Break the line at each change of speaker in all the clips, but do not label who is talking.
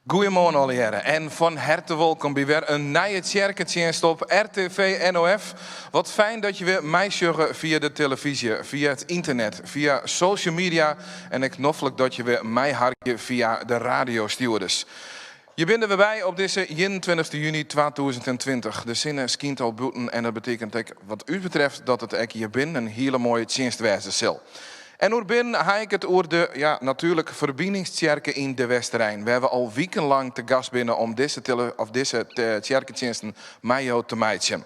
Goeiemoarn allegearre en fan herte wolkom by wer in nije tsjerketsjinst op RTV NOF. Wat fijn dat je wer meisjogge fia de telefyzje, fia it ynternet, fia social media en ek noflik dat je wer meiharkje fia de radiostjoerders. Je binne der wer by op dizze 21 juny 2020. De sinne skynt al bûten en dat betekent ek wat ús betreft dat it ek hjir binnen in hiele moaie tsjinst wêze sil. En oer binnen ha ik it oer de, ja, natuerlik Ferbiningstsjerke yn De Westerein, wêr we al wikenlang te gast binne om dizze tele of dizze tsjerketsjinsten mei jo te meitsjen.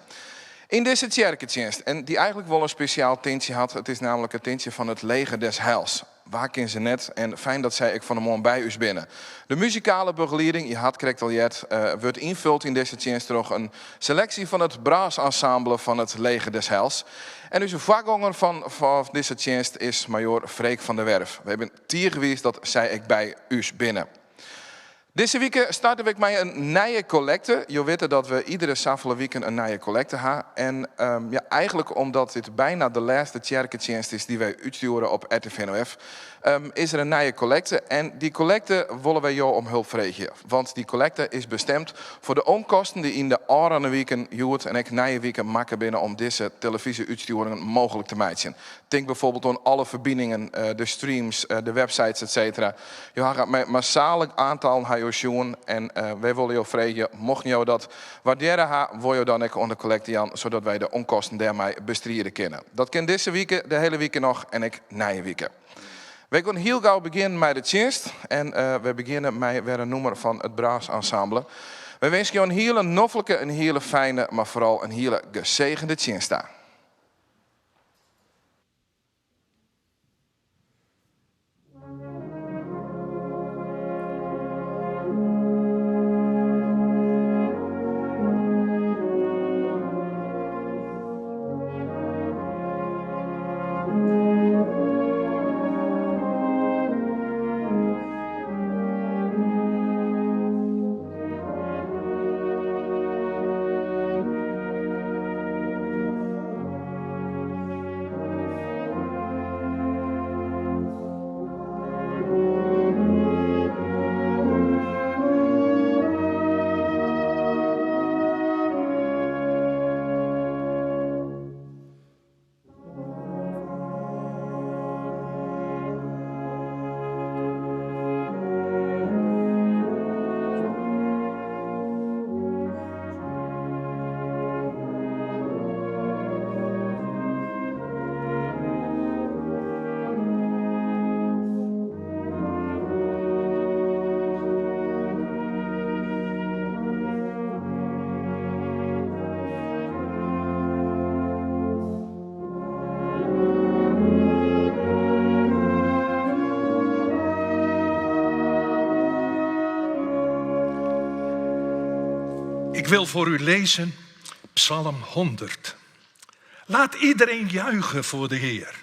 Yn dizze tsjerketsjinst, en dy eigentlik wol in spesjaal tintsje hat, it is nammentlik it tintsje fan it Leger des Heils. Wa kin se net en fijn dat sy ek fan 'e moarn by ús binne. De muzikale begelieding, je hat krekt al heard, wurdt ynfuld yn dizze tsjinst troch in seleksje fan it brassensemble fan it Leger des Heils. En ús foargonger fan dizze tsjinst is majoar Freek van der Werf. Wy binne tige wiis dat sy ek by ús binne. Dizze wike starte we mei in nije kollekte. Jo witte dat we iedere safolle wiken in nije kollekte ha. En ja, eigentlik omdat dit byna de lêste tsjerketsjinst is dy't wy útstjoere op RTV NOF, is der in nije kollekte. En dy kollekte wolle wy jo om help freegje. Want dy kollekte is bestimd foar de onkosten dy't yn de ôfrûne wiken, hjoed en ek nije wike makke binne om dizze telefyzje-útstjoeringen mooglik te meitsjen. Tink byfoarbyld oan alle ferbiningen, de streams, de websites, etc. Jo hawwe mei massale oantallen ha jo sjoen en wy wolle jo freegje, mochten jo dat waardearre ha, wol jo dan ek oan de kollekte jaan, sadat wy de onkosten dêrmei bestride kinne. Dat kin dizze wike, de hiele wike noch en ek nije wike. Wy gean hiel gau begjinnen mei de tsjinst en wy begjinne mei wer in nûmer fan it Brassensemble. Wy winskje jo in hiele noflike, in hiele fijne, mar foaral in hiele gesegende tsjinst ta.
Ik wil voor u lezen Psalm 100. Laat iedereen juichen voor de Heer.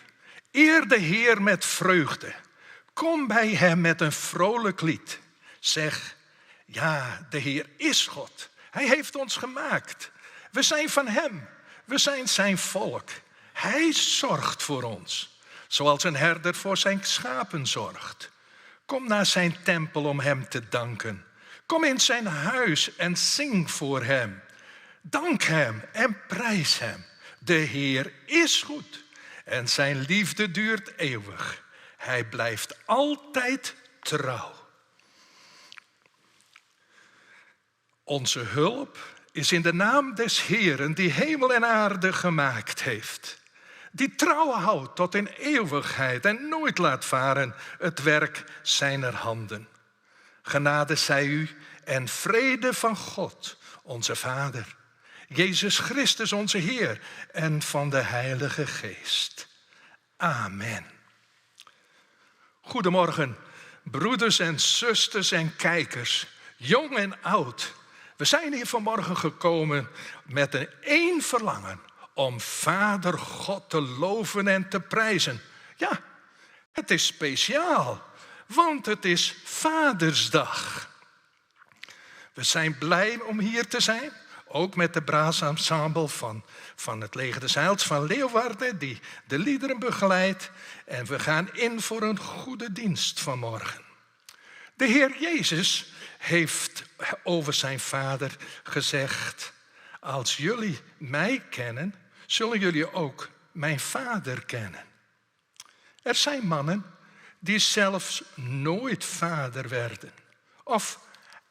Eer de Heer met vreugde. Kom bij hem met een vrolijk lied. Zeg, ja, de Heer is God. Hij heeft ons gemaakt. We zijn van Hem. We zijn Zijn volk. Hij zorgt voor ons, zoals een herder voor zijn schapen zorgt. Kom naar zijn tempel om Hem te danken. Kom in zijn huis en zing voor Hem. Dank Hem en prijs Hem. De Heer is goed en zijn liefde duurt eeuwig. Hij blijft altijd trouw. Onze hulp is in de naam des Heeren die hemel en aarde gemaakt heeft. Die trouw houdt tot in eeuwigheid en nooit laat varen het werk zijner handen. Genade zij u en vrede van God, onze Vader, Jezus Christus onze Heer en van de Heilige Geest. Amen. Goedemorgen, broeders en zusters en kijkers, jong en oud. We zijn hier vanmorgen gekomen met een één verlangen om Vader God te loven en te prijzen. Ja, het is speciaal, want het is Vadersdag. We zijn blij om hier te zijn. Ook met de Braasensemble van, van het Leger des Heils van Leeuwarden, die de liederen begeleidt. En we gaan in voor een goede dienst vanmorgen. De Heer Jezus heeft over zijn vader gezegd: Als jullie mij kennen, zullen jullie ook mijn vader kennen. Er zijn mannen die zelfs nooit vader werden of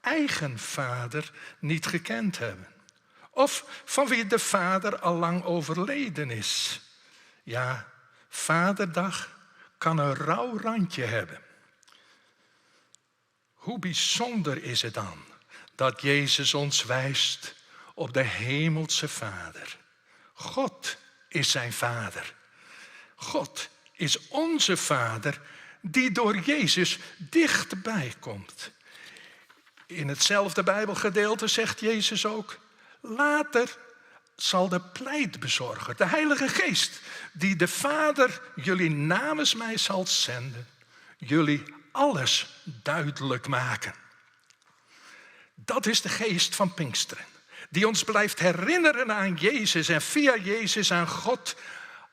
eigen vader niet gekend hebben. Of van wie de vader al lang overleden is. Ja, Vaderdag kan een rauw randje hebben. Hoe bijzonder is het dan dat Jezus ons wijst op de hemelse Vader. God is zijn Vader. God is onze Vader die door Jezus dichtbij komt. In hetzelfde Bijbelgedeelte zegt Jezus ook: later zal de pleitbezorger, de Heilige Geest, die de Vader jullie namens mij zal zenden, jullie alles duidelijk maken. Dat is de geest van Pinksteren, die ons blijft herinneren aan Jezus en via Jezus aan God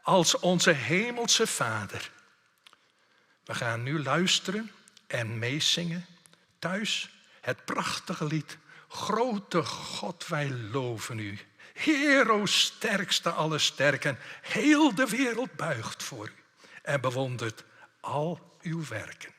als onze hemelse Vader. We gaan nu luisteren en meezingen thuis het prachtige lied Grote God, wij loven u. Heer, o sterkste alle sterken, heel de wereld buigt voor u en bewondert al uw werken.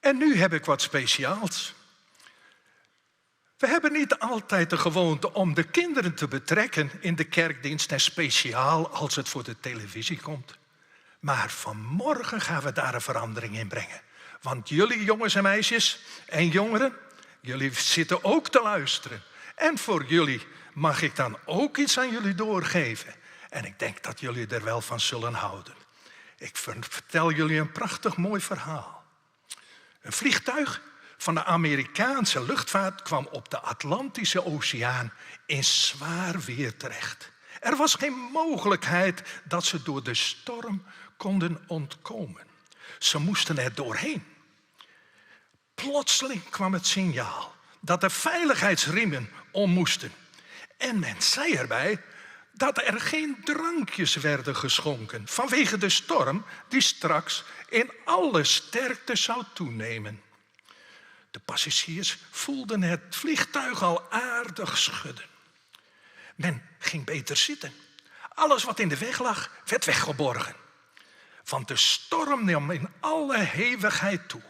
En nu heb ik wat speciaals. We hebben niet altijd de gewoonte om de kinderen te betrekken in de kerkdienst en speciaal als het voor de televisie komt. Maar vanmorgen gaan we daar een verandering in brengen. Want jullie jongens en meisjes en jongeren, jullie zitten ook te luisteren. En voor jullie mag ik dan ook iets aan jullie doorgeven. En ik denk dat jullie er wel van zullen houden. Ik vertel jullie een prachtig mooi verhaal. Een vliegtuig van de Amerikaanse luchtvaart kwam op de Atlantische Oceaan in zwaar weer terecht. Er was geen mogelijkheid dat ze door de storm konden ontkomen. Ze moesten er doorheen. Plotseling kwam het signaal dat de veiligheidsriemen om moesten. En men zei erbij dat er geen drankjes werden geschonken vanwege de storm die straks in alle sterkte zou toenemen. De passagiers voelden het vliegtuig al aardig schudden. Men ging beter zitten. Alles wat in de weg lag, werd weggeborgen. Want de storm nam in alle hevigheid toe.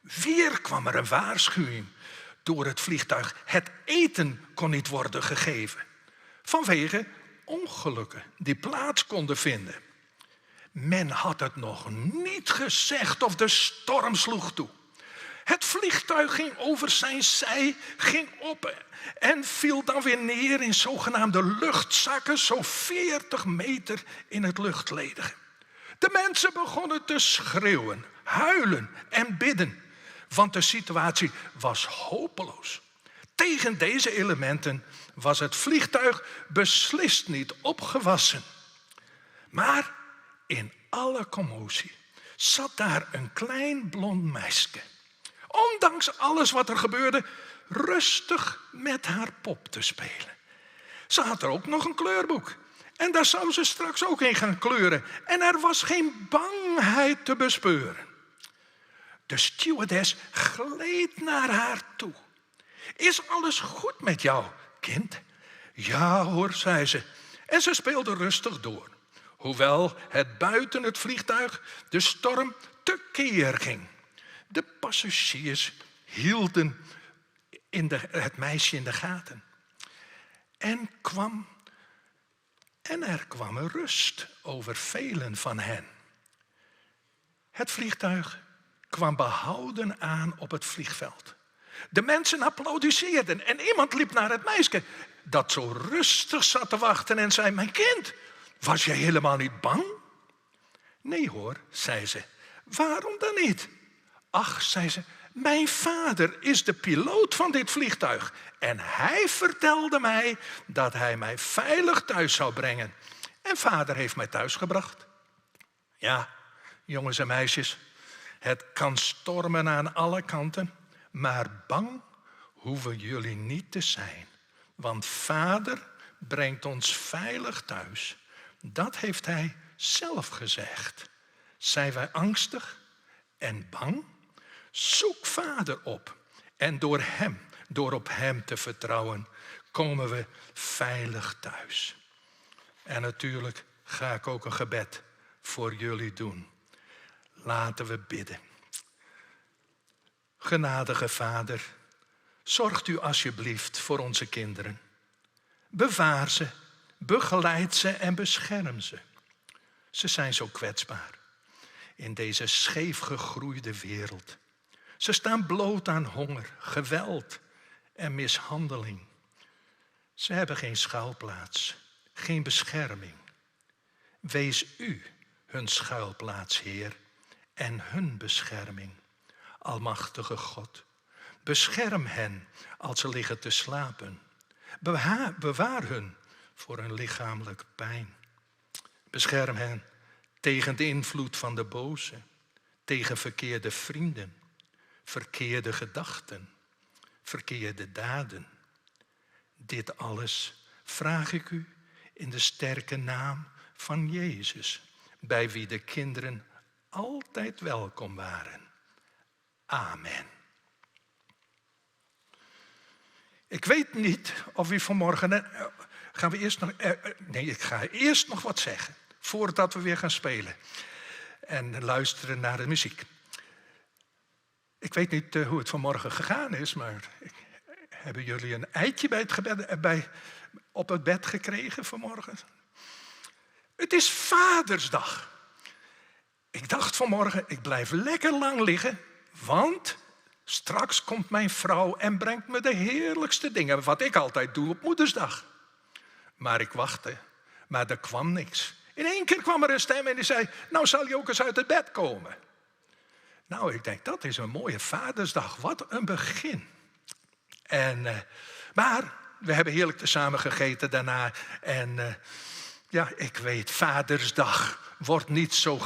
Weer kwam er een waarschuwing Door het vliegtuig. Het eten kon niet worden gegeven. Vanwege ongelukken die plaats konden vinden. Men had het nog niet gezegd of de storm sloeg toe. Het vliegtuig ging over zijn zij, ging op en viel dan weer neer in zogenaamde luchtzakken, zo'n 40 meter in het luchtledige. De mensen begonnen te schreeuwen, huilen en bidden, want de situatie was hopeloos. Tegen deze elementen was het vliegtuig beslist niet opgewassen. Maar in alle commotie zat daar een klein blond meisje. Ondanks alles wat er gebeurde, rustig met haar pop te spelen. Ze had er ook nog een kleurboek. En daar zou ze straks ook in gaan kleuren. En er was geen bangheid te bespeuren. De stewardess gleed naar haar toe. Is alles goed met jou, kind? Ja hoor, zei ze. En ze speelde rustig door. Hoewel het buiten het vliegtuig de storm tekeer ging. De passagiers hielden in de, het meisje in de gaten. En, kwam, en er kwam een rust over velen van hen. Het vliegtuig kwam behouden aan op het vliegveld. De mensen applaudisseerden en iemand liep naar het meisje dat zo rustig zat te wachten en zei: Mijn kind, was jij helemaal niet bang? Nee hoor, zei ze. Waarom dan niet? Ach, zei ze, mijn vader is de piloot van dit vliegtuig. En hij vertelde mij dat hij mij veilig thuis zou brengen. En vader heeft mij thuis gebracht. Ja, jongens en meisjes, het kan stormen aan alle kanten, maar bang hoeven jullie niet te zijn. Want vader brengt ons veilig thuis. Dat heeft hij zelf gezegd. Zijn wij angstig en bang? Zoek Vader op. En door Hem, door op Hem te vertrouwen, komen we veilig thuis. En natuurlijk ga ik ook een gebed voor jullie doen. Laten we bidden. Genadige Vader, zorgt u alsjeblieft voor onze kinderen. Bewaar ze, begeleid ze en bescherm ze. Ze zijn zo kwetsbaar in deze scheef gegroeide wereld. Ze staan bloot aan honger, geweld en mishandeling. Ze hebben geen schuilplaats, geen bescherming. Wees u hun schuilplaats, Heer, en hun bescherming. Almachtige God, bescherm hen als ze liggen te slapen. Bewaar hun voor hun lichamelijke pijn. Bescherm hen tegen de invloed van de boze, tegen verkeerde vrienden, verkeerde gedachten, verkeerde daden. Dit alles vraag ik u in de sterke naam van Jezus, bij wie de kinderen altijd welkom waren. Amen. Ik weet niet of u vanmorgen. Eh, gaan we eerst nog. Eh, eh, nee, ik ga eerst nog wat zeggen. Voordat we weer gaan spelen. En luisteren naar de muziek. Ik weet niet hoe het vanmorgen gegaan is, maar hebben jullie een eitje bij het gebed, bij, op het bed gekregen vanmorgen? Het is Vadersdag. Ik dacht vanmorgen, ik blijf lekker lang liggen, want straks komt mijn vrouw en brengt me de heerlijkste dingen, wat ik altijd doe op Moedersdag. Maar ik wachtte, maar er kwam niks. In één keer kwam er een stem en die zei, nou zal je ook eens uit het bed komen. Nou, ik denk, dat is een mooie Vadersdag. Wat een begin. En, eh, maar we hebben heerlijk samen gegeten daarna. En uh, ja, ik weet, Vadersdag wordt niet, zo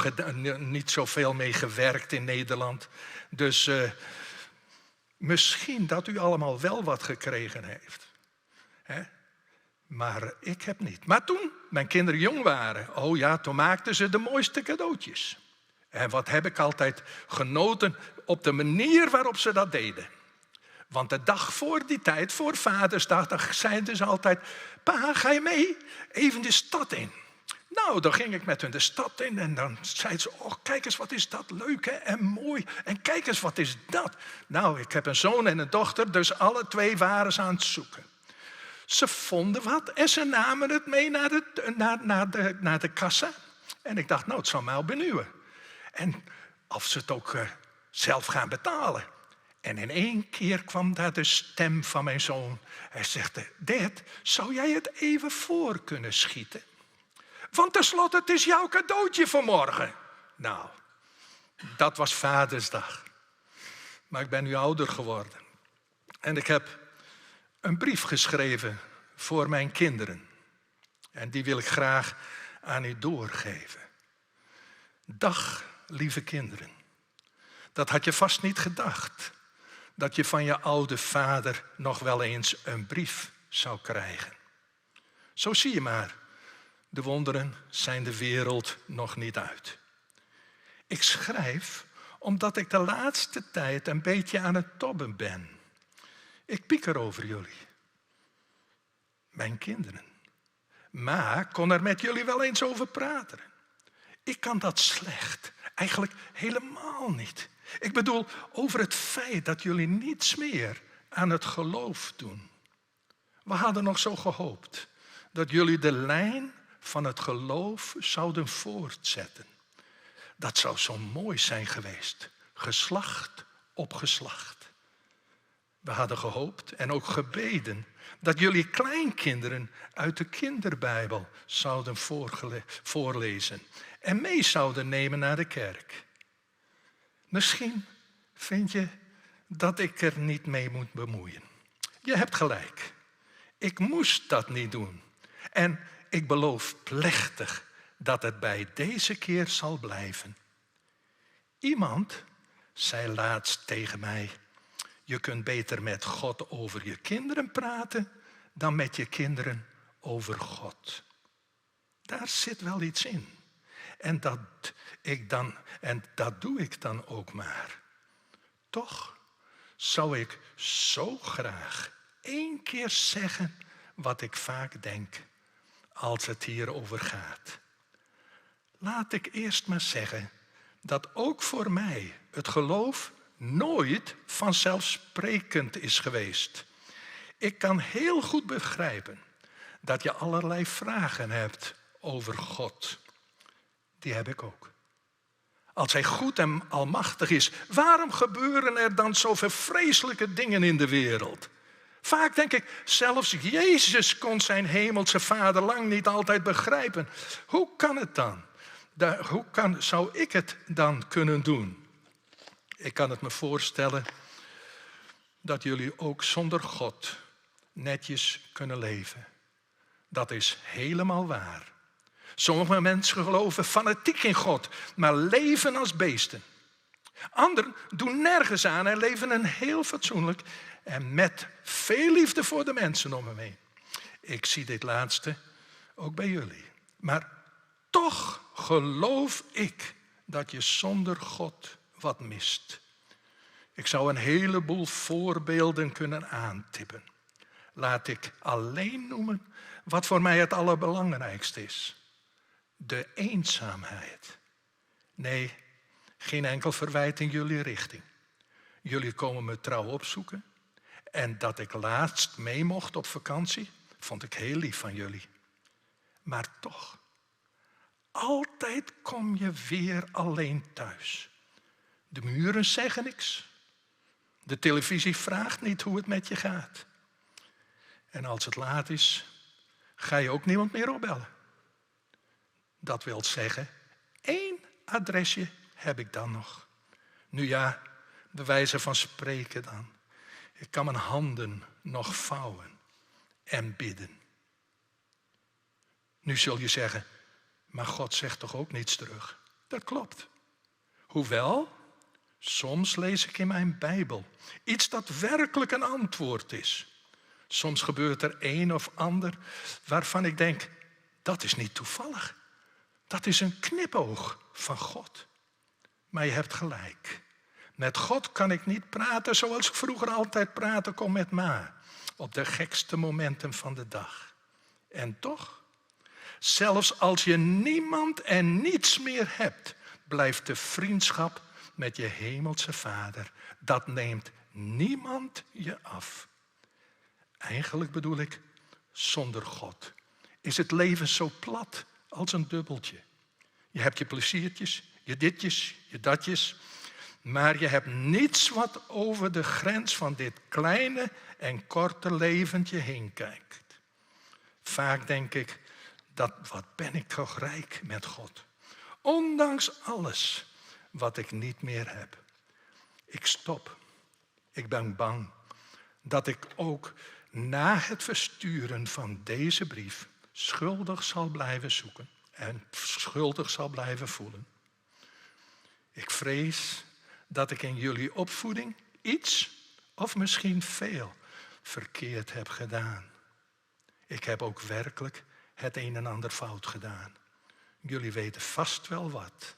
niet zoveel mee gewerkt in Nederland. Dus uh, misschien dat u allemaal wel wat gekregen heeft. Hè? Maar ik heb niet. Maar toen mijn kinderen jong waren, oh ja, toen maakten ze de mooiste cadeautjes. En wat heb ik altijd genoten op de manier waarop ze dat deden. Want de dag voor die tijd, voor Vadersdag, dan zeiden ze altijd: Pa, ga je mee? Even de stad in. Nou, dan ging ik met hun de stad in en dan zeiden ze, oh kijk eens wat is dat leuk hè, en mooi. En kijk eens wat is dat. Nou, ik heb een zoon en een dochter, dus alle twee waren ze aan het zoeken. Ze vonden wat en ze namen het mee naar de, naar, naar de, naar de kassa. En ik dacht, nou, het zal mij wel benieuwen. En of ze het ook eh, zelf gaan betalen. En in één keer kwam daar de stem van mijn zoon. Hij zegt, Dad, zou jij het even voor kunnen schieten? Want tenslotte, het is jouw cadeautje voor morgen. Nou, dat was Vadersdag. Maar ik ben nu ouder geworden. En ik heb een brief geschreven voor mijn kinderen. En die wil ik graag aan u doorgeven. Dag, lieve kinderen. Dat had je vast niet gedacht. Dat je van je oude vader nog wel eens een brief zou krijgen. Zo zie je maar, de wonderen zijn de wereld nog niet uit. Ik schrijf omdat ik de laatste tijd een beetje aan het tobben ben. Ik pieker over jullie. Mijn kinderen. Maar kon er met jullie wel eens over praten. Ik kan dat slecht. Eigenlijk helemaal niet. Ik bedoel over het feit dat jullie niets meer aan het geloof doen. We hadden nog zo gehoopt dat jullie de lijn van het geloof zouden voortzetten. Dat zou zo mooi zijn geweest. Geslacht op geslacht. We hadden gehoopt en ook gebeden dat jullie kleinkinderen uit de kinderbijbel zouden voorlezen en mee zouden nemen naar de kerk. Misschien vind je dat ik er niet mee moet bemoeien. Je hebt gelijk. Ik moest dat niet doen. En ik beloof plechtig dat het bij deze keer zal blijven. Iemand zei laatst tegen mij: Je kunt beter met God over je kinderen praten dan met je kinderen over God. Daar zit wel iets in. En dat, ik dan, en dat doe ik dan ook maar. Toch zou ik zo graag één keer zeggen wat ik vaak denk als het hierover gaat. Laat ik eerst maar zeggen dat ook voor mij het geloof nooit vanzelfsprekend is geweest. Ik kan heel goed begrijpen dat je allerlei vragen hebt over God. Die heb ik ook. Als hij goed en almachtig is, waarom gebeuren er dan zoveel vreselijke dingen in de wereld? Vaak denk ik, zelfs Jezus kon zijn hemelse vader lang niet altijd begrijpen. Hoe kan het dan? Hoe kan, zou ik het dan kunnen doen? Ik kan het me voorstellen dat jullie ook zonder God netjes kunnen leven. Dat is helemaal waar. Sommige mensen geloven fanatiek in God, maar leven als beesten. Anderen doen nergens aan en leven een heel fatsoenlijk en met veel liefde voor de mensen om hem heen. Ik zie dit laatste ook bij jullie. Maar toch geloof ik dat je zonder God wat mist. Ik zou een heleboel voorbeelden kunnen aantippen. Laat ik alleen noemen wat voor mij het allerbelangrijkste is. De eenzaamheid. Nee, geen enkel verwijt in jullie richting. Jullie komen me trouw opzoeken. En dat ik laatst mee mocht op vakantie, vond ik heel lief van jullie. Maar toch, altijd kom je weer alleen thuis. De muren zeggen niks. De televisie vraagt niet hoe het met je gaat. En als het laat is, ga je ook niemand meer opbellen. Dat wil zeggen, één adresje heb ik dan nog. Nu ja, bij wijze van spreken dan. Ik kan mijn handen nog vouwen en bidden. Nu zul je zeggen, maar God zegt toch ook niets terug? Dat klopt. Hoewel, soms lees ik in mijn Bijbel iets dat werkelijk een antwoord is. Soms gebeurt er een of ander waarvan ik denk, dat is niet toevallig. Dat is een knipoog van God. Maar je hebt gelijk. Met God kan ik niet praten zoals ik vroeger altijd praten kon met ma. Op de gekste momenten van de dag. En toch, Zelfs als je niemand en niets meer hebt, blijft de vriendschap met je hemelse Vader. Dat neemt niemand je af. Eigenlijk bedoel ik, zonder God is het leven zo plat als een dubbeltje. Je hebt je pleziertjes, je ditjes, je datjes, maar je hebt niets wat over de grens van dit kleine en korte leventje heen kijkt. Vaak denk ik, dat wat ben ik toch rijk met God. Ondanks alles wat ik niet meer heb. Ik stop. Ik ben bang dat ik ook na het versturen van deze brief schuldig zal blijven zoeken en schuldig zal blijven voelen. Ik vrees dat ik in jullie opvoeding iets of misschien veel verkeerd heb gedaan. Ik heb ook werkelijk het een en ander fout gedaan. Jullie weten vast wel wat.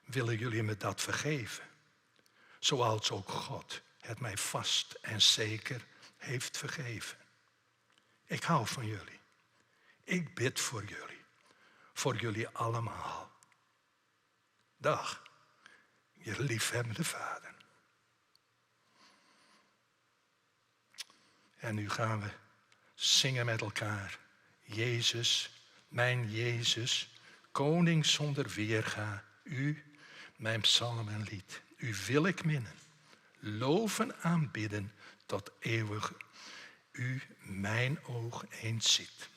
Willen jullie me dat vergeven? Zoals ook God het mij vast en zeker heeft vergeven. Ik hou van jullie. Ik bid voor jullie. Voor jullie allemaal. Dag, je liefhebbende vader. En nu gaan we zingen met elkaar. Jezus, mijn Jezus, koning zonder weerga, u, mijn psalm en lied. U wil ik minnen, loven aanbidden tot eeuwig u mijn oog eens ziet.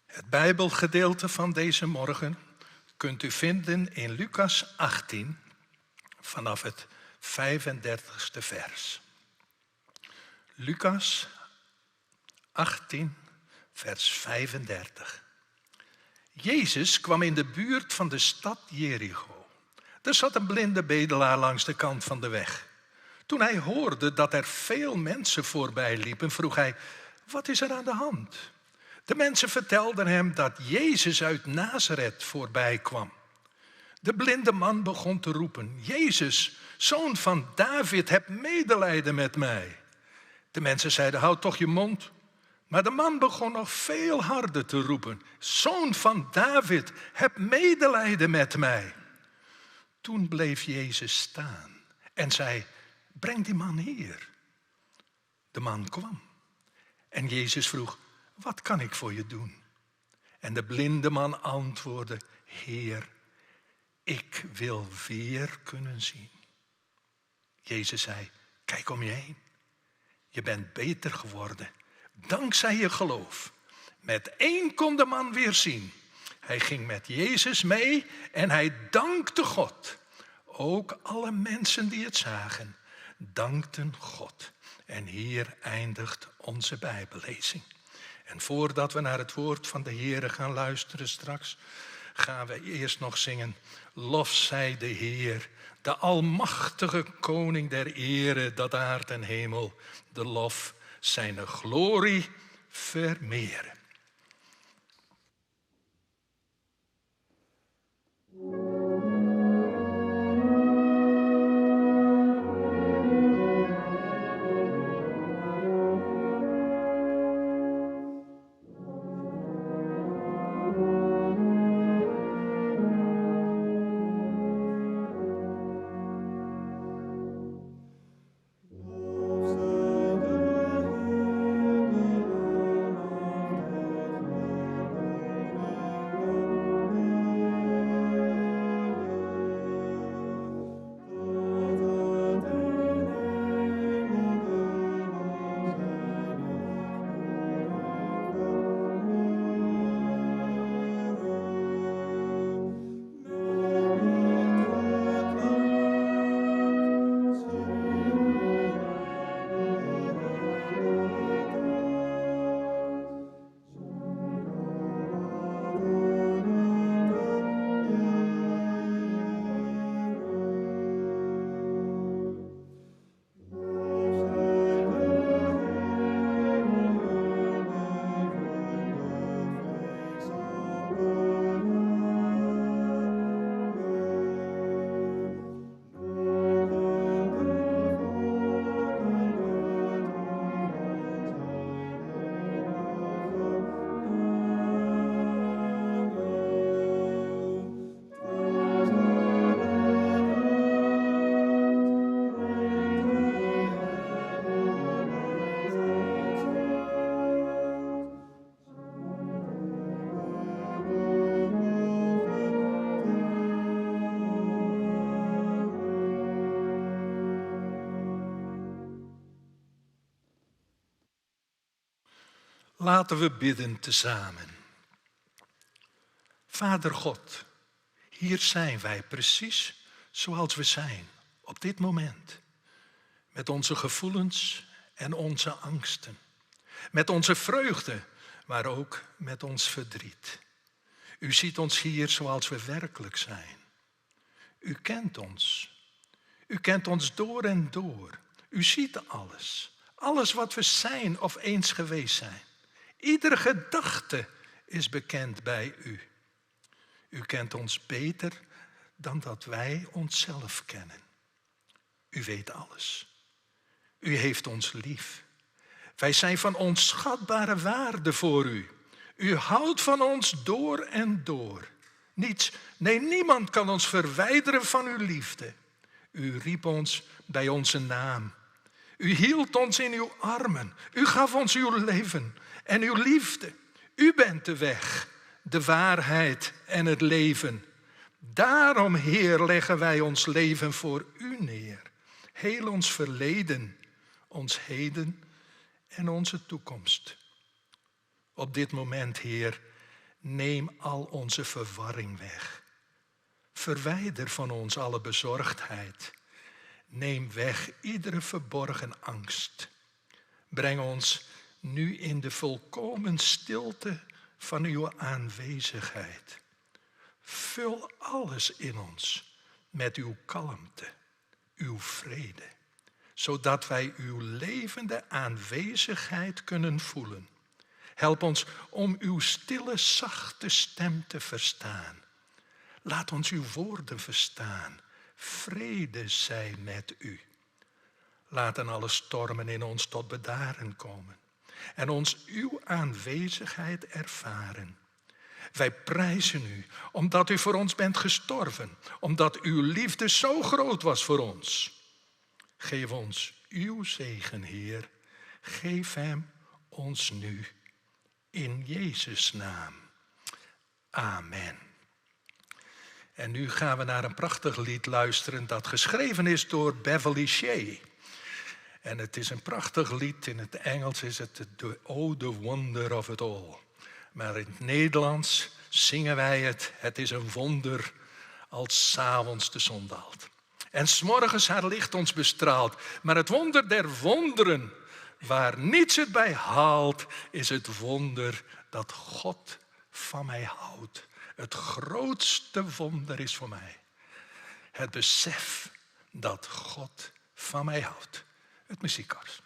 Het Bijbelgedeelte van deze morgen kunt u vinden in Lucas 18 vanaf het 35ste vers. Lucas 18, vers 35. Jezus kwam in de buurt van de stad Jericho. Er zat een blinde bedelaar langs de kant van de weg. Toen hij hoorde dat er veel mensen voorbij liepen, vroeg hij: Wat is er aan de hand? De mensen vertelden hem dat Jezus uit Nazareth voorbij kwam. De blinde man begon te roepen: Jezus, zoon van David, heb medelijden met mij. De mensen zeiden: Houd toch je mond. Maar de man begon nog veel harder te roepen: Zoon van David, heb medelijden met mij. Toen bleef Jezus staan en zei: Breng die man hier. De man kwam. En Jezus vroeg: Wat kan ik voor je doen? En de blinde man antwoordde: Heer, ik wil weer kunnen zien. Jezus zei, kijk om je heen. Je bent beter geworden, dankzij je geloof. Met één kon de man weer zien. Hij ging met Jezus mee en hij dankte God. Ook alle mensen die het zagen, dankten God. En hier eindigt onze Bijbellezing. En voordat we naar het woord van de Heere gaan luisteren straks, gaan we eerst nog zingen. Lof zij de Heer, de almachtige koning der ere, dat aard en hemel de lof zijne glorie vermeeren. Laten we bidden tezamen. Vader God, hier zijn wij precies zoals we zijn op dit moment. Met onze gevoelens en onze angsten. Met onze vreugde, maar ook met ons verdriet. U ziet ons hier zoals we werkelijk zijn. U kent ons. U kent ons door en door. U ziet alles. Alles wat we zijn of eens geweest zijn. Iedere gedachte is bekend bij u. U kent ons beter dan dat wij onszelf kennen. U weet alles. U heeft ons lief. Wij zijn van onschatbare waarde voor u. U houdt van ons door en door. Niets, nee, niemand kan ons verwijderen van uw liefde. U riep ons bij onze naam. U hield ons in uw armen. U gaf ons uw leven en uw liefde. U bent de weg, de waarheid en het leven. Daarom, Heer, leggen wij ons leven voor u neer. Heel ons verleden, ons heden en onze toekomst. Op dit moment, Heer, neem al onze verwarring weg. Verwijder van ons alle bezorgdheid. Neem weg iedere verborgen angst. Breng ons nu in de volkomen stilte van uw aanwezigheid. Vul alles in ons met uw kalmte, uw vrede, zodat wij uw levende aanwezigheid kunnen voelen. Help ons om uw stille, zachte stem te verstaan. Laat ons uw woorden verstaan. Vrede zij met u. Laten alle stormen in ons tot bedaren komen en ons uw aanwezigheid ervaren. Wij prijzen u, omdat u voor ons bent gestorven, omdat uw liefde zo groot was voor ons. Geef ons uw zegen, Heer. Geef hem ons nu. In Jezus' naam. Amen. En nu gaan we naar een prachtig lied luisteren dat geschreven is door Beverly Shea. En het is een prachtig lied. In het Engels is het The Oh, the Wonder of It All. Maar in het Nederlands zingen wij het. Het is een wonder als 's avonds de zon daalt. En 's morgens haar licht ons bestraalt. Maar het wonder der wonderen, waar niets het bij haalt, is het wonder dat God van mij houdt. Het grootste wonder is voor mij het besef dat God van mij houdt. Het muziekkorps.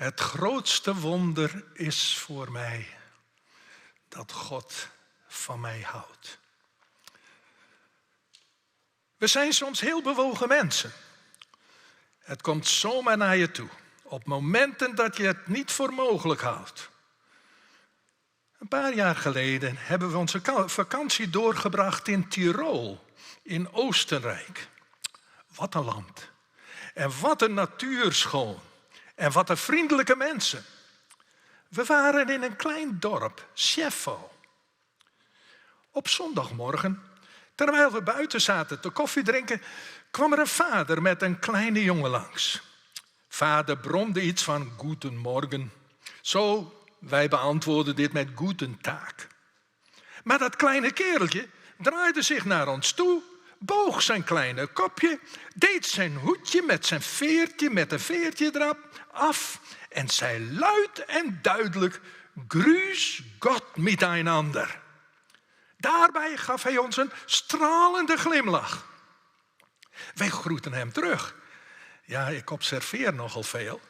Het grootste wonder is voor mij dat God van mij houdt. We zijn soms heel bewogen mensen. Het komt zomaar naar je toe. Op momenten dat je het niet voor mogelijk houdt. Een paar jaar geleden hebben we onze vakantie doorgebracht in Tirol, in Oostenrijk. Wat een land. En wat een natuurschoon. En wat een vriendelijke mensen. We waren in een klein dorp, Scheffau. Op zondagmorgen, terwijl we buiten zaten te koffie drinken, kwam er een vader met een kleine jongen langs. Vader bromde iets van Guten Zo, wij beantwoordden dit met Guten Tag. Maar dat kleine kereltje draaide zich naar ons toe, boog zijn kleine kopje, deed zijn hoedje met zijn veertje, met een veertje erop af en zei luid en duidelijk, Grüß Gott miteinander. Daarbij gaf hij ons een stralende glimlach. Wij groeten hem terug. Ja, ik observeer nogal veel.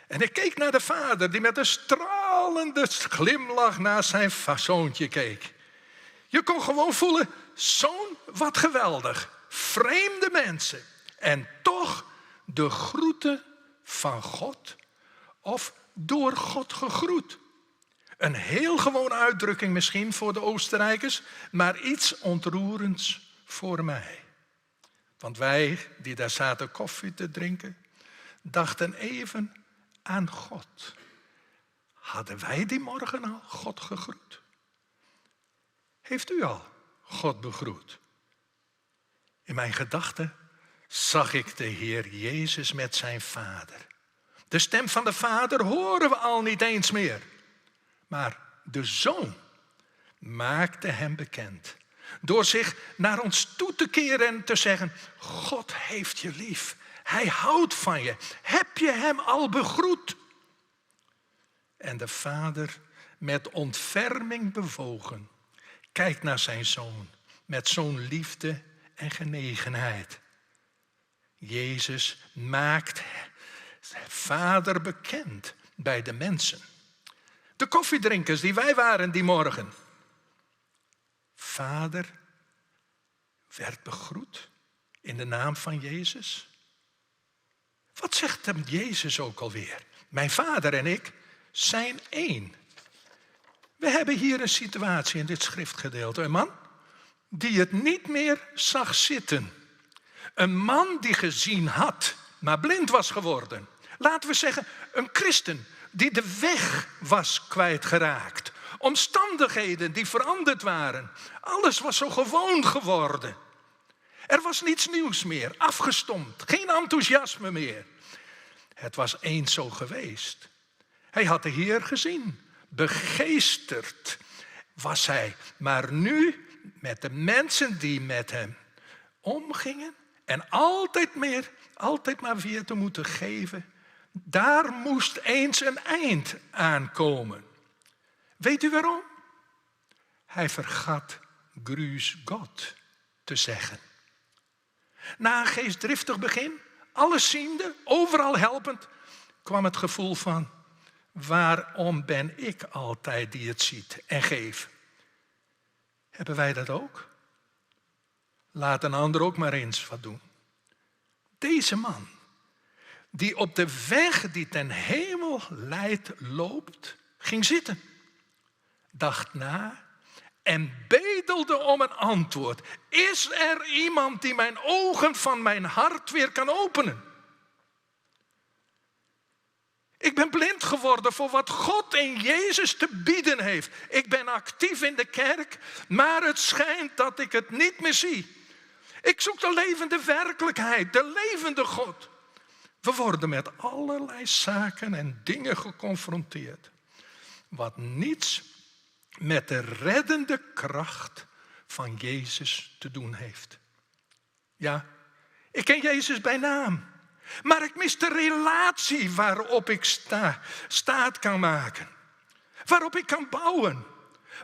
En ik keek naar de vader die met een stralende glimlach naar zijn zoontje keek. Je kon gewoon voelen, zoon, wat geweldig. Vreemde mensen. En toch de groeten van God of door God gegroet. Een heel gewone uitdrukking misschien voor de Oostenrijkers, maar iets ontroerends voor mij. Want wij die daar zaten koffie te drinken, dachten even aan God. Hadden wij die morgen al God gegroet? Heeft u al God begroet? In mijn gedachten zag ik de Heer Jezus met zijn Vader. De stem van de Vader horen we al niet eens meer. Maar de Zoon maakte hem bekend. Door zich naar ons toe te keren en te zeggen: God heeft je lief. Hij houdt van je. Heb je hem al begroet? En de Vader, met ontferming bewogen, kijkt naar zijn zoon met zo'n liefde en genegenheid. Jezus maakt Vader bekend bij de mensen. De koffiedrinkers die wij waren die morgen. Vader werd begroet in de naam van Jezus. Wat zegt hem Jezus ook alweer? Mijn vader en ik zijn één. We hebben hier een situatie in dit schriftgedeelte. Een man die het niet meer zag zitten. Een man die gezien had, maar blind was geworden. Laten we zeggen, een christen die de weg was kwijtgeraakt. Omstandigheden die veranderd waren. Alles was zo gewoon geworden. Er was niets nieuws meer, afgestompt, geen enthousiasme meer. Het was eens zo geweest. Hij had de Heer gezien, begeesterd was hij. Maar nu met de mensen die met hem omgingen en altijd meer, altijd maar weer te moeten geven, daar moest eens een eind aan komen. Weet u waarom? Hij vergat Grüß Gott te zeggen. Na een geestdriftig begin, alles ziende, overal helpend, kwam het gevoel van: waarom ben ik altijd die het ziet en geeft? Hebben wij dat ook? Laat een ander ook maar eens wat doen. Deze man, die op de weg die ten hemel leidt loopt, ging zitten. Dacht na en bedelde om een antwoord. Is er iemand die mijn ogen van mijn hart weer kan openen? Ik ben blind geworden voor wat God in Jezus te bieden heeft. Ik ben actief in de kerk, maar het schijnt dat ik het niet meer zie. Ik zoek de levende werkelijkheid, de levende God. We worden met allerlei zaken en dingen geconfronteerd. Wat niets met de reddende kracht van Jezus te doen heeft. Ja, ik ken Jezus bij naam. Maar ik mis de relatie waarop ik sta, staat kan maken. Waarop ik kan bouwen.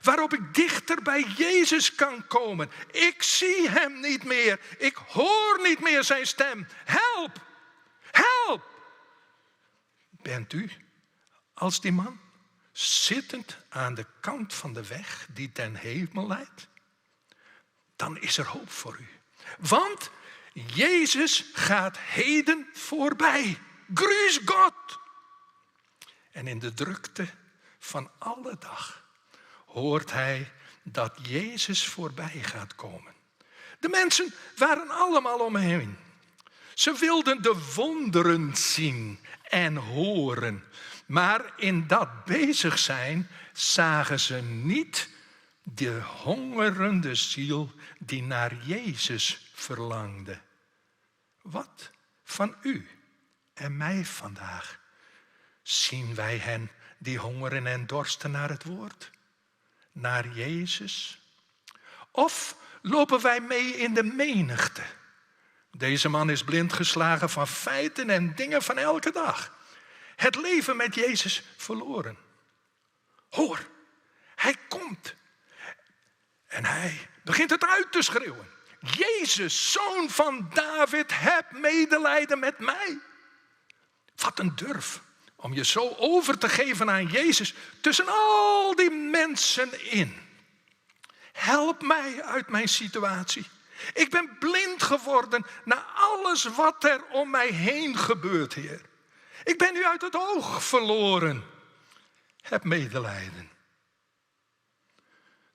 Waarop ik dichter bij Jezus kan komen. Ik zie hem niet meer. Ik hoor niet meer zijn stem. Help! Help! Bent u als die man zittend aan de kant van de weg die ten hemel leidt? Dan is er hoop voor u. Want Jezus gaat heden voorbij. Grüß Gott! En in de drukte van alle dag hoort hij dat Jezus voorbij gaat komen. De mensen waren allemaal om hem heen. Ze wilden de wonderen zien en horen. Maar in dat bezig zijn zagen ze niet de hongerende ziel die naar Jezus verlangde. Wat van u en mij vandaag? Zien wij hen die hongeren en dorsten naar het woord? Naar Jezus? Of lopen wij mee in de menigte? Deze man is blind geslagen van feiten en dingen van elke dag. Het leven met Jezus verloren. Hoor, hij komt. En hij begint het uit te schreeuwen. Jezus, zoon van David, heb medelijden met mij. Wat een durf om je zo over te geven aan Jezus tussen al die mensen in. Help mij uit mijn situatie. Ik ben blind geworden naar alles wat er om mij heen gebeurt, Heer. Ik ben u uit het oog verloren. Heb medelijden.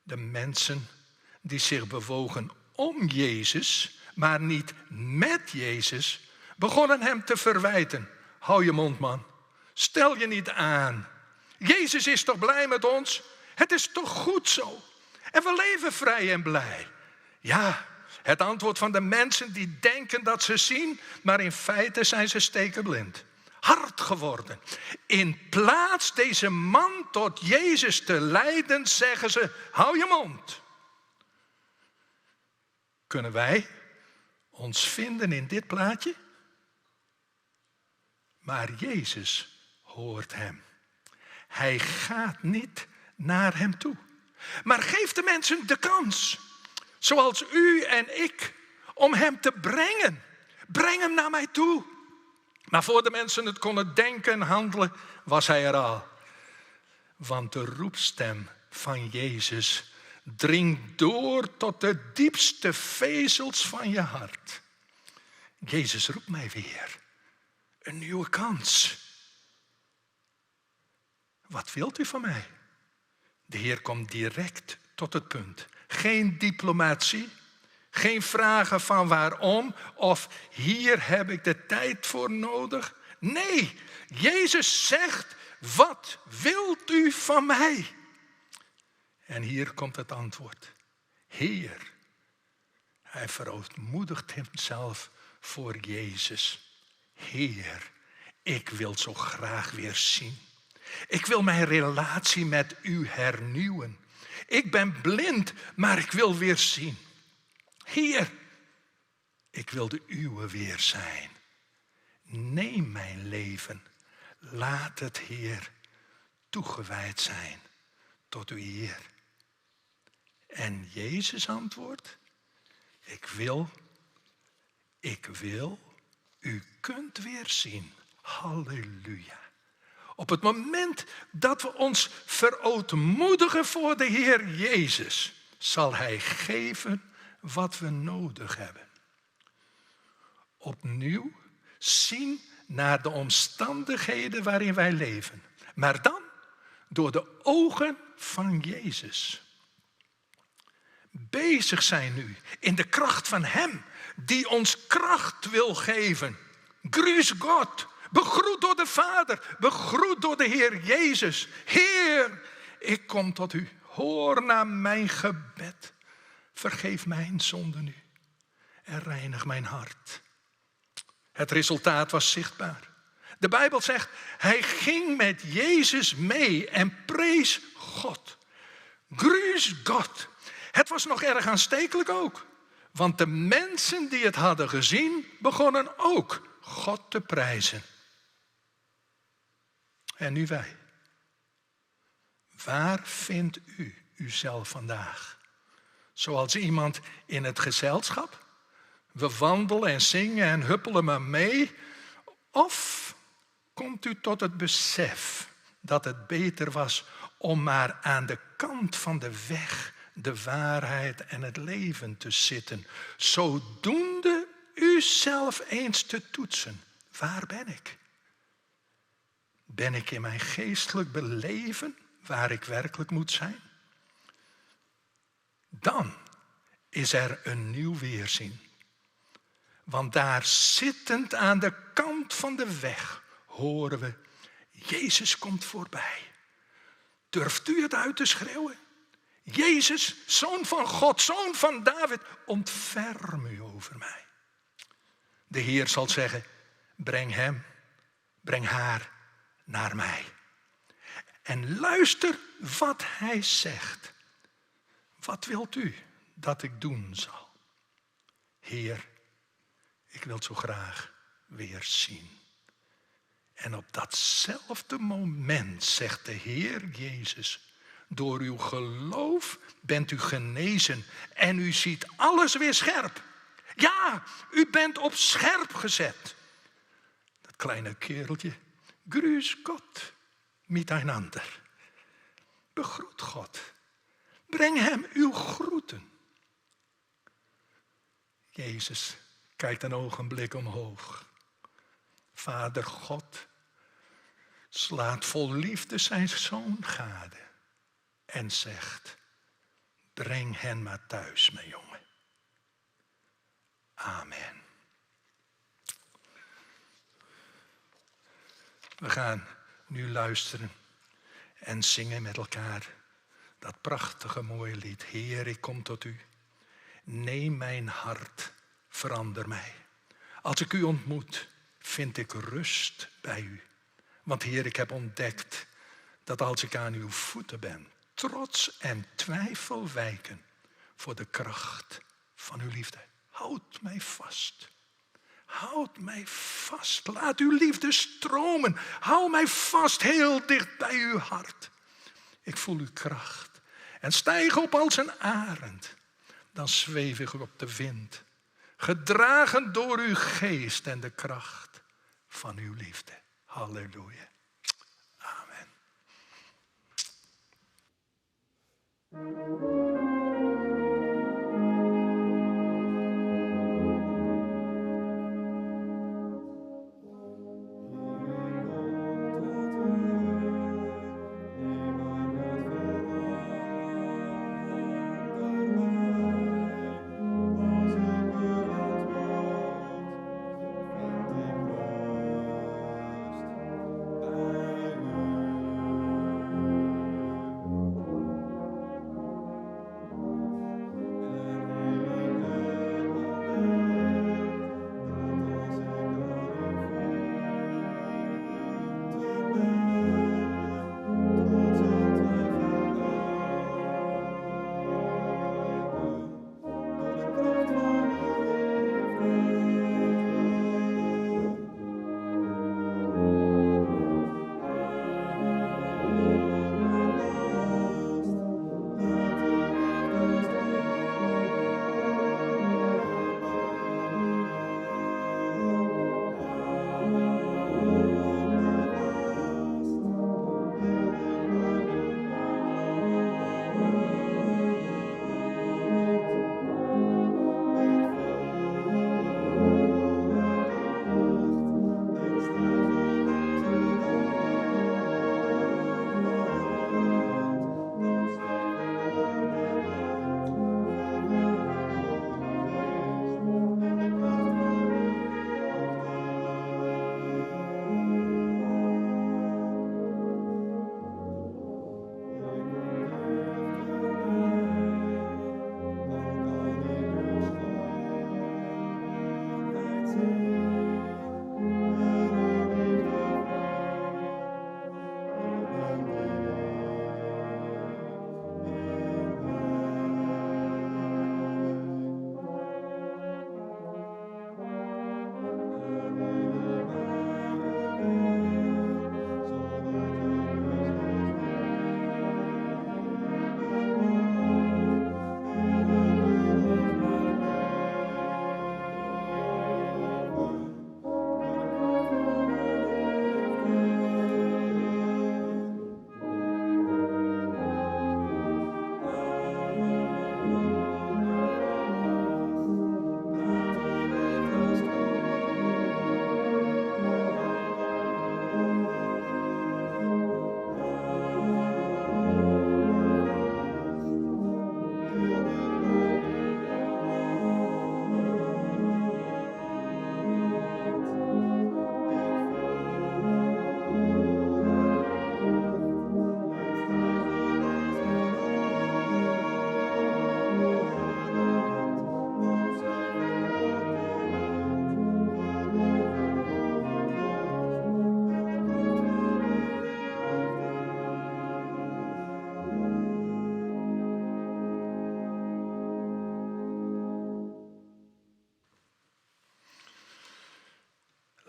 De mensen die zich bewogen om Jezus, maar niet met Jezus, begonnen hem te verwijten. Hou je mond, man. Stel je niet aan. Jezus is toch blij met ons? Het is toch goed zo? En we leven vrij en blij. Ja, het antwoord van de mensen die denken dat ze zien, maar in feite zijn ze stekenblind. Hard geworden. In plaats deze man tot Jezus te leiden, zeggen ze: hou je mond. Kunnen wij ons vinden in dit plaatje? Maar Jezus hoort hem. Hij gaat niet naar hem toe. Maar geeft de mensen de kans, zoals u en ik, om hem te brengen. Breng hem naar mij toe. Maar voor de mensen het konden denken en handelen, was hij er al. Want de roepstem van Jezus dringt door tot de diepste vezels van je hart. Jezus roept mij weer. Een nieuwe kans. Wat wilt u van mij? De Heer komt direct tot het punt. Geen diplomatie, geen vragen van waarom of hier heb ik de tijd voor nodig. Nee, Jezus zegt, wat wilt u van mij? En hier komt het antwoord. Heer, hij verootmoedigt hemzelf voor Jezus. Heer, ik wil zo graag weer zien. Ik wil mijn relatie met u hernieuwen. Ik ben blind, maar ik wil weer zien. Heer, ik wil de uwe weer zijn. Neem mijn leven. Laat het, Heer, toegewijd zijn tot uw eer. En Jezus antwoordt, ik wil, ik wil, u kunt weer zien. Halleluja. Op het moment dat we ons verootmoedigen voor de Heer Jezus, zal Hij geven wat we nodig hebben. Opnieuw zien naar de omstandigheden waarin wij leven, maar dan door de ogen van Jezus. Bezig zijn nu in de kracht van Hem die ons kracht wil geven. Grüß Gott, begroet door de Vader, begroet door de Heer Jezus. Heer, ik kom tot u. Hoor naar mijn gebed. Vergeef mijn zonde nu en reinig mijn hart. Het resultaat was zichtbaar. De Bijbel zegt, hij ging met Jezus mee en prees God. Grüß Gott. Het was nog erg aanstekelijk ook. Want de mensen die het hadden gezien, begonnen ook God te prijzen. En nu wij. Waar vindt u uzelf vandaag? Zoals iemand in het gezelschap? We wandelen en zingen en huppelen maar mee. Of komt u tot het besef dat het beter was om maar aan de kant van de weg, de waarheid en het leven te zitten, zodoende uzelf eens te toetsen. Waar ben ik? Ben ik in mijn geestelijk beleven waar ik werkelijk moet zijn? Dan is er een nieuw weerzien. Want daar zittend aan de kant van de weg horen we, Jezus komt voorbij. Durft u het uit te schreeuwen? Jezus, zoon van God, zoon van David, ontferm u over mij. De Heer zal zeggen, breng hem, breng haar naar mij. En luister wat hij zegt. Wat wilt u dat ik doen zal? Heer, ik wil het zo graag weer zien. En op datzelfde moment zegt de Heer Jezus, door uw geloof bent u genezen en u ziet alles weer scherp. Ja, u bent op scherp gezet. Dat kleine kereltje, grüß Gott miteinander. Begroet God. Breng hem uw groeten. Jezus kijkt een ogenblik omhoog. Vader God slaat vol liefde zijn zoon gade en zegt, Breng hen maar thuis, mijn jongen. Amen. We gaan nu luisteren en zingen met elkaar dat prachtige mooie lied. Heer, ik kom tot u. Neem mijn hart, verander mij. Als ik u ontmoet, vind ik rust bij u. Want Heer, ik heb ontdekt dat als ik aan uw voeten ben, trots en twijfel wijken voor de kracht van uw liefde. Houd mij vast. Houd mij vast. Laat uw liefde stromen. Hou mij vast heel dicht bij uw hart. Ik voel uw kracht en stijg op als een arend. Dan zweef ik op de wind, gedragen door uw geest en de kracht van uw liefde. Halleluja. Amen.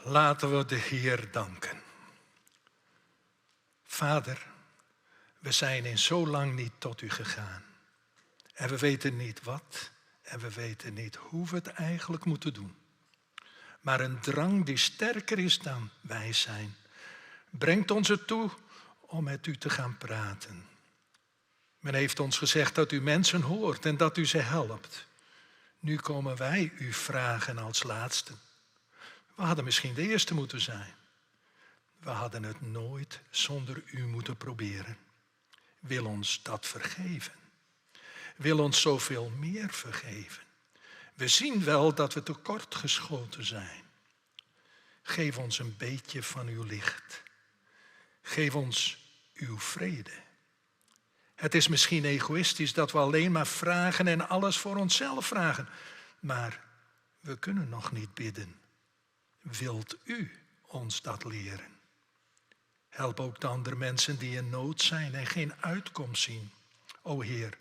Laten we de Heer danken. Vader, we zijn in zo lang niet tot u gegaan. En we weten niet wat en we weten niet hoe we het eigenlijk moeten doen. Maar een drang die sterker is dan wij zijn, brengt ons ertoe om met u te gaan praten. Men heeft ons gezegd dat u mensen hoort en dat u ze helpt. Nu komen wij u vragen als laatste. We hadden misschien de eerste moeten zijn. We hadden het nooit zonder u moeten proberen. Wil ons dat vergeven. Wil ons zoveel meer vergeven. We zien wel dat we tekortgeschoten zijn. Geef ons een beetje van uw licht. Geef ons uw vrede. Het is misschien egoïstisch dat we alleen maar vragen en alles voor onszelf vragen. Maar we kunnen nog niet bidden. Wilt u ons dat leren? Help ook de andere mensen die in nood zijn en geen uitkomst zien. O Heer,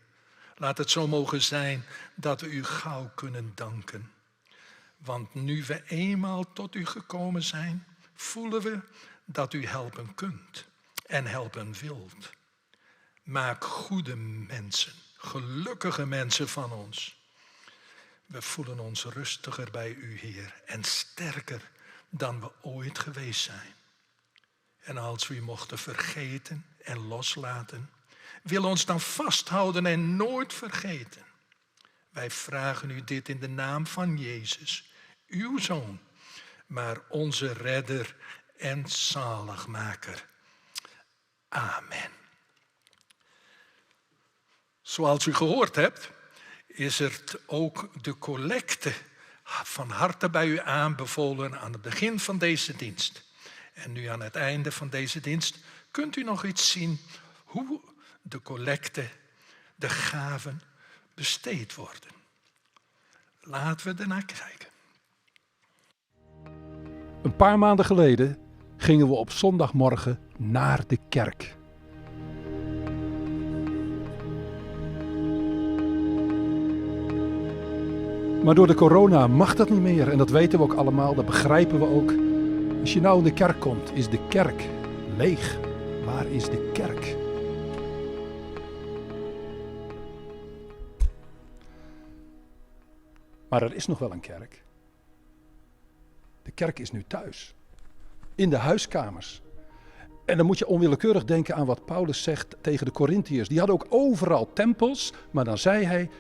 laat het zo mogen zijn dat we u gauw kunnen danken. Want nu we eenmaal tot u gekomen zijn, voelen we dat u helpen kunt en helpen wilt. Maak goede mensen, gelukkige mensen van ons. We voelen ons rustiger bij u, Heer, en sterker dan we ooit geweest zijn. En als we u mochten vergeten en loslaten, wil ons dan vasthouden en nooit vergeten. Wij vragen u dit in de naam van Jezus, uw Zoon, maar onze Redder en Zaligmaker. Amen. Zoals u gehoord hebt, is er ook de collecte van harte bij u aanbevolen aan het begin van deze dienst. En nu aan het einde van deze dienst kunt u nog iets zien hoe de collecte, de gaven besteed worden. Laten we ernaar kijken.
Een paar maanden geleden gingen we op zondagmorgen naar de kerk. Maar door de corona mag dat niet meer en dat weten we ook allemaal, dat begrijpen we ook. Als je nou in de kerk komt, is de kerk leeg. Waar is de kerk? Maar er is nog wel een kerk. De kerk is nu thuis. In de huiskamers. En dan moet je onwillekeurig denken aan wat Paulus zegt tegen de Corinthiërs. Die hadden ook overal tempels, maar dan zei hij: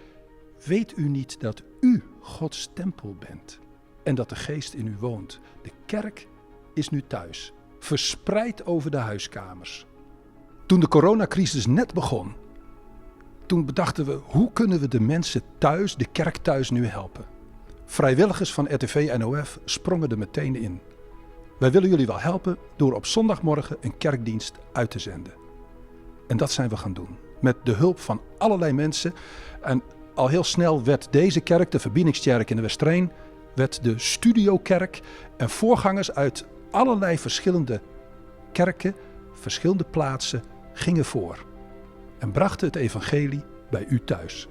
Weet u niet dat u Gods tempel bent en dat de geest in u woont? De kerk is nu thuis, verspreid over de huiskamers. Toen de coronacrisis net begon, toen bedachten we: hoe kunnen we de mensen thuis, de kerk thuis nu helpen? Vrijwilligers van RTV NOF sprongen er meteen in. Wij willen jullie wel helpen door op zondagmorgen een kerkdienst uit te zenden. En dat zijn we gaan doen. Met de hulp van allerlei mensen. En al heel snel werd deze kerk, de Verbindingskerk in de Westreen, werd de studiokerk. En voorgangers uit allerlei verschillende kerken, verschillende plaatsen, gingen voor. En brachten het evangelie bij u thuis.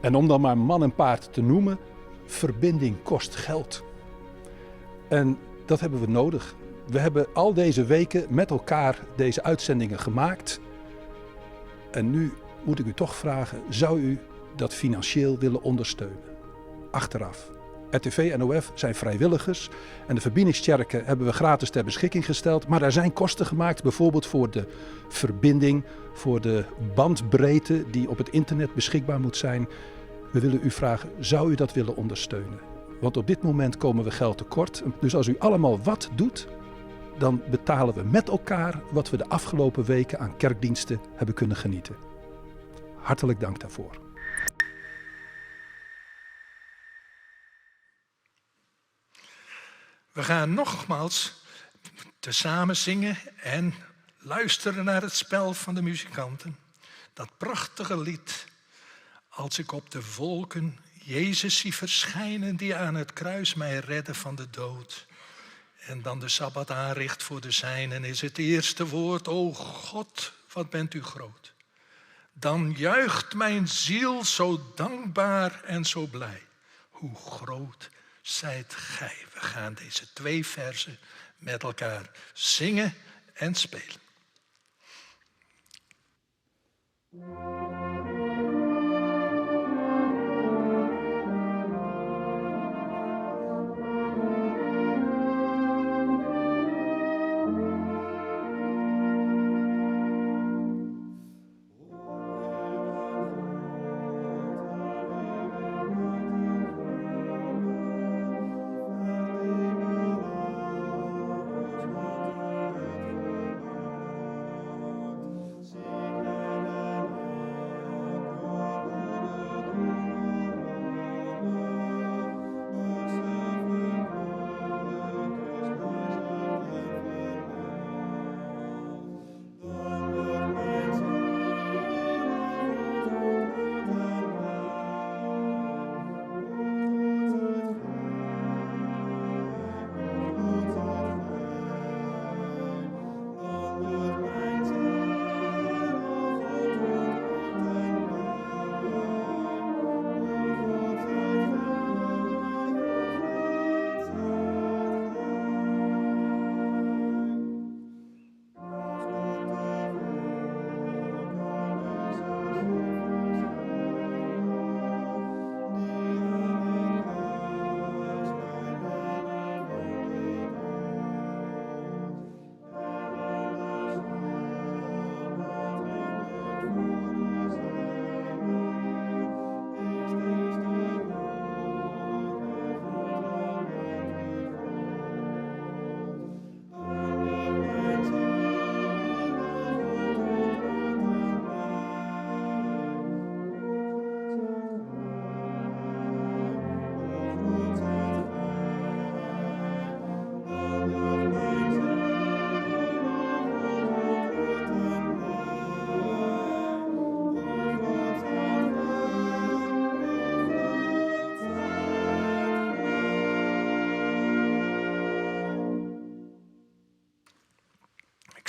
En om dan maar man en paard te noemen, verbinding kost geld. En dat hebben we nodig. We hebben al deze weken met elkaar deze uitzendingen gemaakt. En nu moet ik u toch vragen, zou u dat financieel willen ondersteunen? Achteraf. RTV en OF zijn vrijwilligers en de verbindingskerken hebben we gratis ter beschikking gesteld. Maar daar zijn kosten gemaakt, bijvoorbeeld voor de verbinding, voor de bandbreedte die op het internet beschikbaar moet zijn. We willen u vragen, zou u dat willen ondersteunen? Want op dit moment komen we geld tekort. Dus als u allemaal wat doet, dan betalen we met elkaar wat we de afgelopen weken aan kerkdiensten hebben kunnen genieten. Hartelijk dank daarvoor.
We gaan nogmaals tezamen zingen en luisteren naar het spel van de muzikanten. Dat prachtige lied, Als ik op de wolken Jezus zie verschijnen die aan het kruis mij redde van de dood. En dan de Sabbat aanricht voor de zijnen is het eerste woord, o God, wat bent u groot. Dan juicht mijn ziel zo dankbaar en zo blij. Hoe groot zijt gij. We gaan deze twee verzen met elkaar zingen en spelen.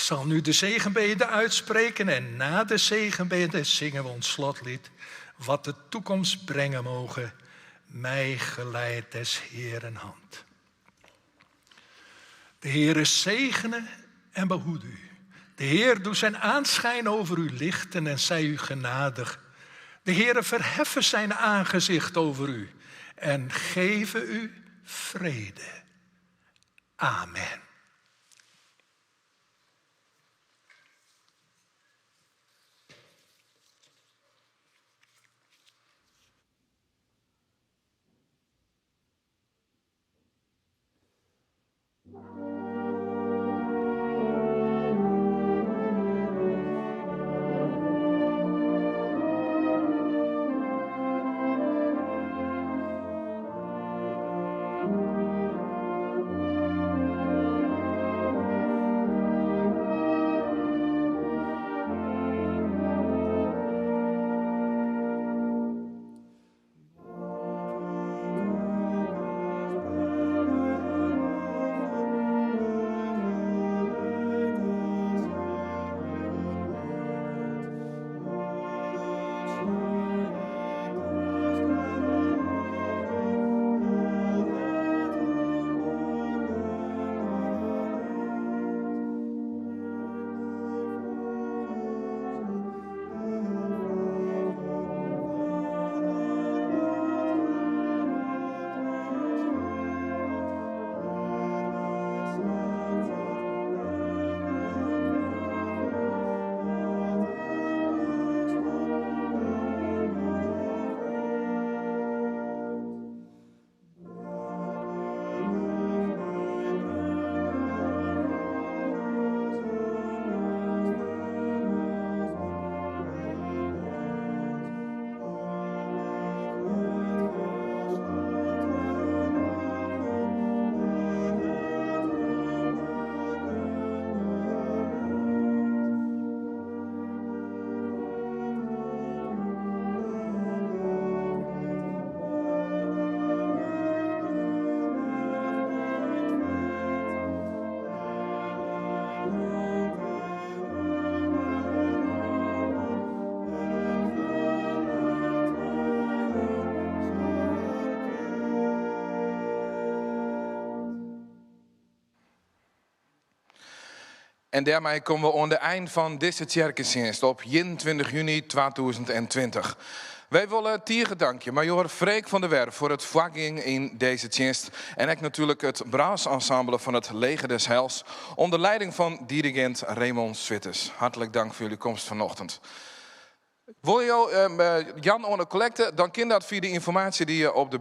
Ik zal nu de zegenbeden uitspreken en na de zegenbeden zingen we ons slotlied. Wat de toekomst brengen moge, mij geleid des Heeren hand. De Heere zegene en behoede u. De Heer doe zijn aanschijn over u lichten en zij u genadig. De Heere verheffen zijn aangezicht over u en geve u vrede. Amen.
En daarmee komen we aan de eind van deze tsjerkedienst op 21 juni 2020. Wij willen tige dankje majoor Freek van der Werf voor het vlagging in deze dienst. En ook natuurlijk het Braas-ensemble van het Leger des Heils onder leiding van dirigent Raymond Switters. Hartelijk dank voor jullie komst vanochtend. Wil je Jan onder collecte, dan kan dat via de informatie die je op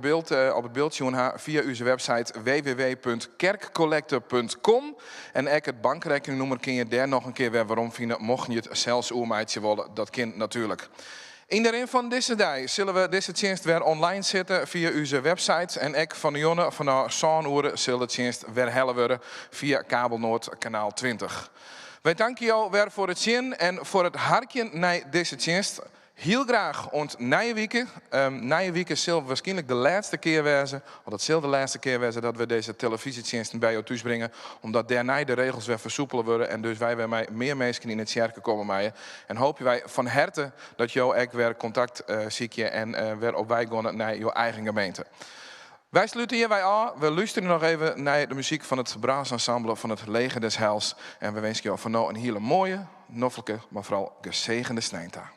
het beeld zien hebt, via onze website w w w punt kerkcollecte punt com. En ook het bankrekeningnummer kun je daar nog een keer weer waarom vinden, mocht je het zelfs oermeidje willen, dat kan natuurlijk. In de rin van deze dag zullen we deze dienst weer online zetten via onze website. En ik van de Jonne van de Zaanuren zullen de dienst weer hellen worden via Kabelnoord kanaal 20. Wij danken jou weer voor het zien en voor het harkje naar deze dienst. Heel graag ont nije wike. Nije wike zal waarschijnlijk de laatste keer wezen, want het zal de laatste keer wezen dat we deze televisiediensten bij jou thuis brengen, omdat daarna de regels weer versoepelen worden en dus wij weer met meer mensen in het kerken komen maaien. En hopen wij van harte dat jou ook weer contact ziek je en weer op wij gaan naar jouw eigen gemeente. Wij sluiten hierbij af. We luisteren nog even naar de muziek van het Braas Ensemble van het Leger des Heils. En we wensen jou van nou een hele mooie, noffelijke, maar vooral gezegende snijnta.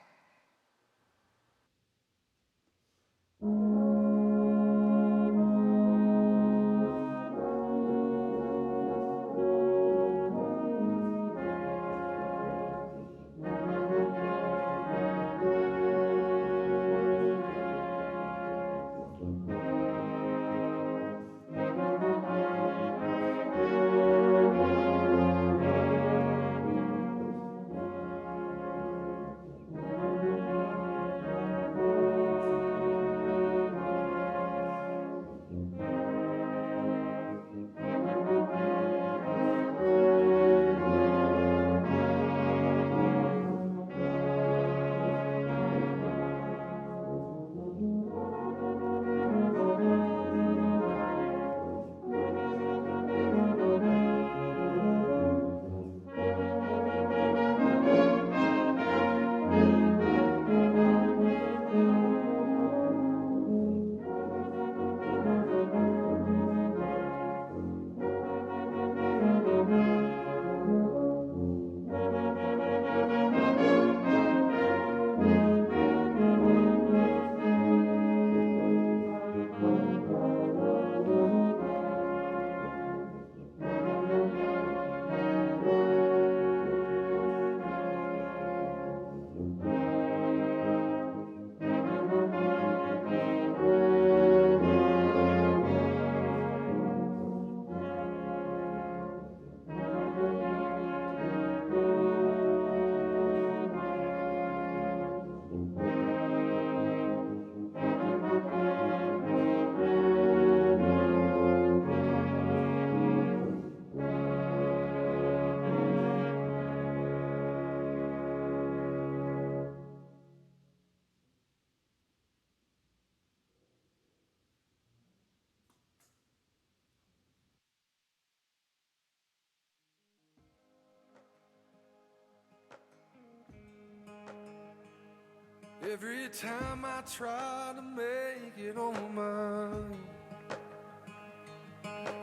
Every time I try to make it on my own.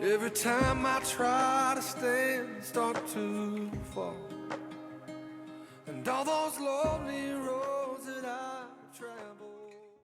Every time I try to stand, start to fall. And all those lonely roads.